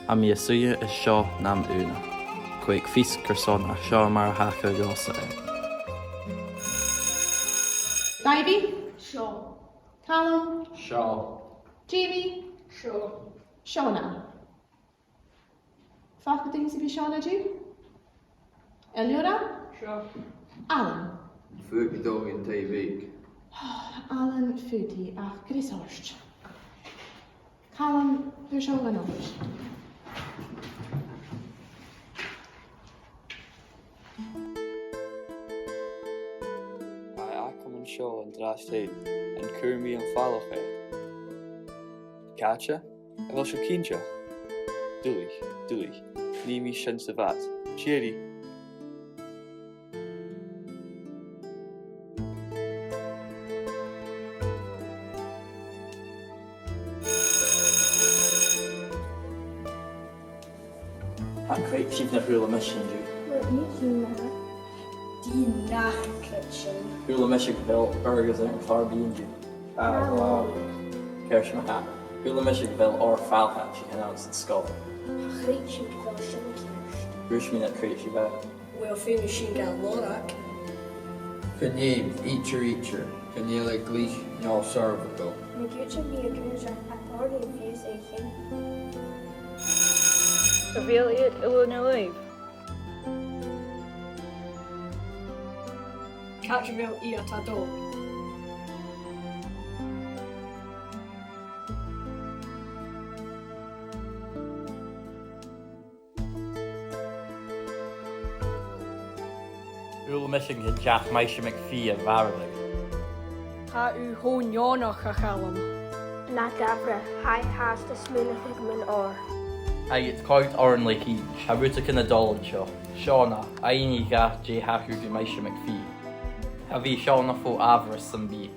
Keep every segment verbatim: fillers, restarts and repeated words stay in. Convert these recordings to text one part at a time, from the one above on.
Tha mi a' suidhe an seo nam aona. Cò aig tha fios carson, ach seo mar a thachair dhomhsa e. Davy? Seo. Calum? Seo. Jamie? Seo. Seòna. Am faca duine sam bith Seòna an-diugh? Elliora? Seo. Alan? Faodaidh e dol dhan taigh-bheag. Alan, faodaidh, ach greas ort. Calum, bheir seo dhan oifis. Tha e agam an seo an-dràsta fhèin, an cuir mi am falach e? Càite? A bheil sibh cinnteach? Duilich, duilich. Nì mi sin sa bhad. Tìoraidh. Chan creid sibh na chuala mise an-diugh. Well, you do not. Dè nach creid sinn? Chuala mise gu bheil Fergus air an clàr-B an-diugh. Ah, wow. Ceart ma-thà. Chuala mise gu bheil ur falach-sa a' tighinn a-nall dhan sgoil. Cha chreid sinn gu bheil sin ceart. Thuirt mi nach creid sibh e. Well, feumaidh sinn ga lorg. Chan eil, idir, idir. Chan eil e glic no soirbheachail. Ma dh'fhaodte bhith a' cur ach airson fios fhaicinn. A bheil iad uile na làimh? Càit a bheil iad a' dol? Chuala mise gun deach Maise MacPhì a mharbhadh. Tha thu cho neònach, a Chaluim. Na gabh ri, tha e fhathast a' smaoineachadh mun òr. Tha iad a' coimhead oirnn le cinnt. Tha rudeigin a' dol an seo. Seòna, aithne dhut dè thachair do Mhaise MacPhì. Cha bhi Seòna fo amharas sam bith.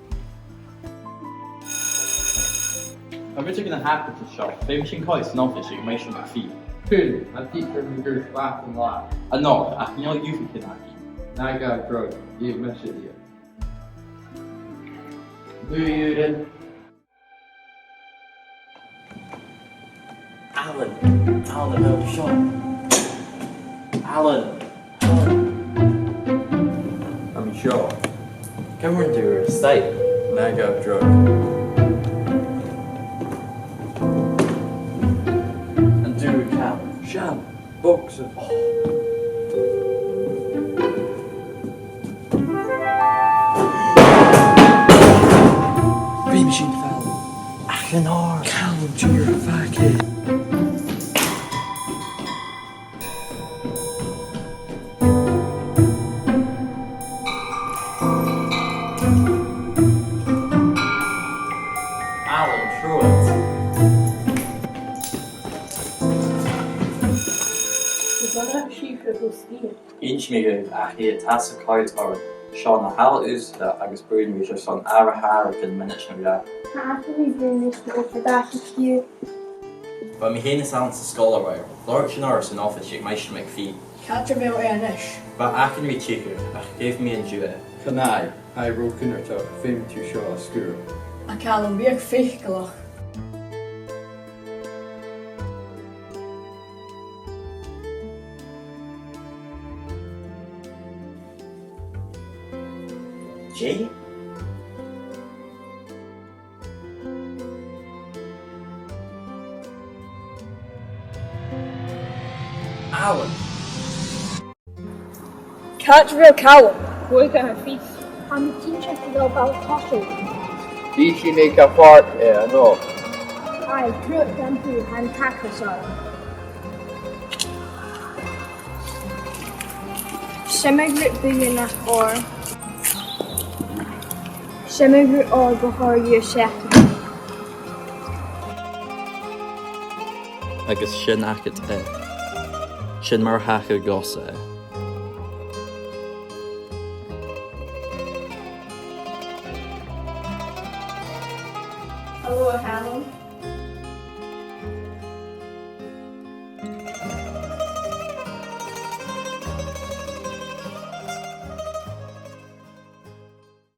Tha rudeigin a' tachairt an seo. Feumaidh sinn coimhead san oifis aig Maise MacPhì. Cool, tha tidsear McGirt a-mach an-dràsta. An-nochd, ach chan eil dhuinn fhaicinn e. Na gabh dragh, gheibh mise iad. Dùil. Alan, Alan, a bheil thu seo? Alan, Alan. Tha mi seo. Ciamar a tha thu air a' saighdear? Na gabh dragh. An dùil, Cam? Sean. Bogsa. Bidh mi sin fal. Ach an uair. Calum, dè tha thu a' faicinn? Alan, trobhad. Is ann a tha sibh a' cur sìos. Inns mi dhuibh, ach tha e a' tachairt oirnn. Seo na h-uile uair agus bruidhnidh mi airson aire air choreigin mionaid no dhà. Tha e a' bruidhinn ris an obair a tha sibh. Bha mi fhìn is Alan san sgoil a-raoir. Lorg sinn oirre san oifis aig Maise MacPhì. Càit a bheil e a-nis? Bha e aig an taigh-bheag, ach gheibh mi an-diugh e. Chan fhaigh, tha e ro chunnartach, feumaidh tu seo a sguir. A Chaluim, bi faiceallach. Dè? Alan. Càit a bheil Calum? Cò aig a tha fios? Tha mi cinnteach gu bheil e a' dol a thoiseach. Bidh sinn aig a' phàirc e, an-diugh. Aidh, trobhad, tha an t-àm a' tachairt oirnn. Seo mo ghrùb buidheannach òir. Seo mo ghrùb òir bu chòir dhut a sheachnadh. Agus sin agad e. Sin mar a thachair dhomhsa e. Hello, Helen.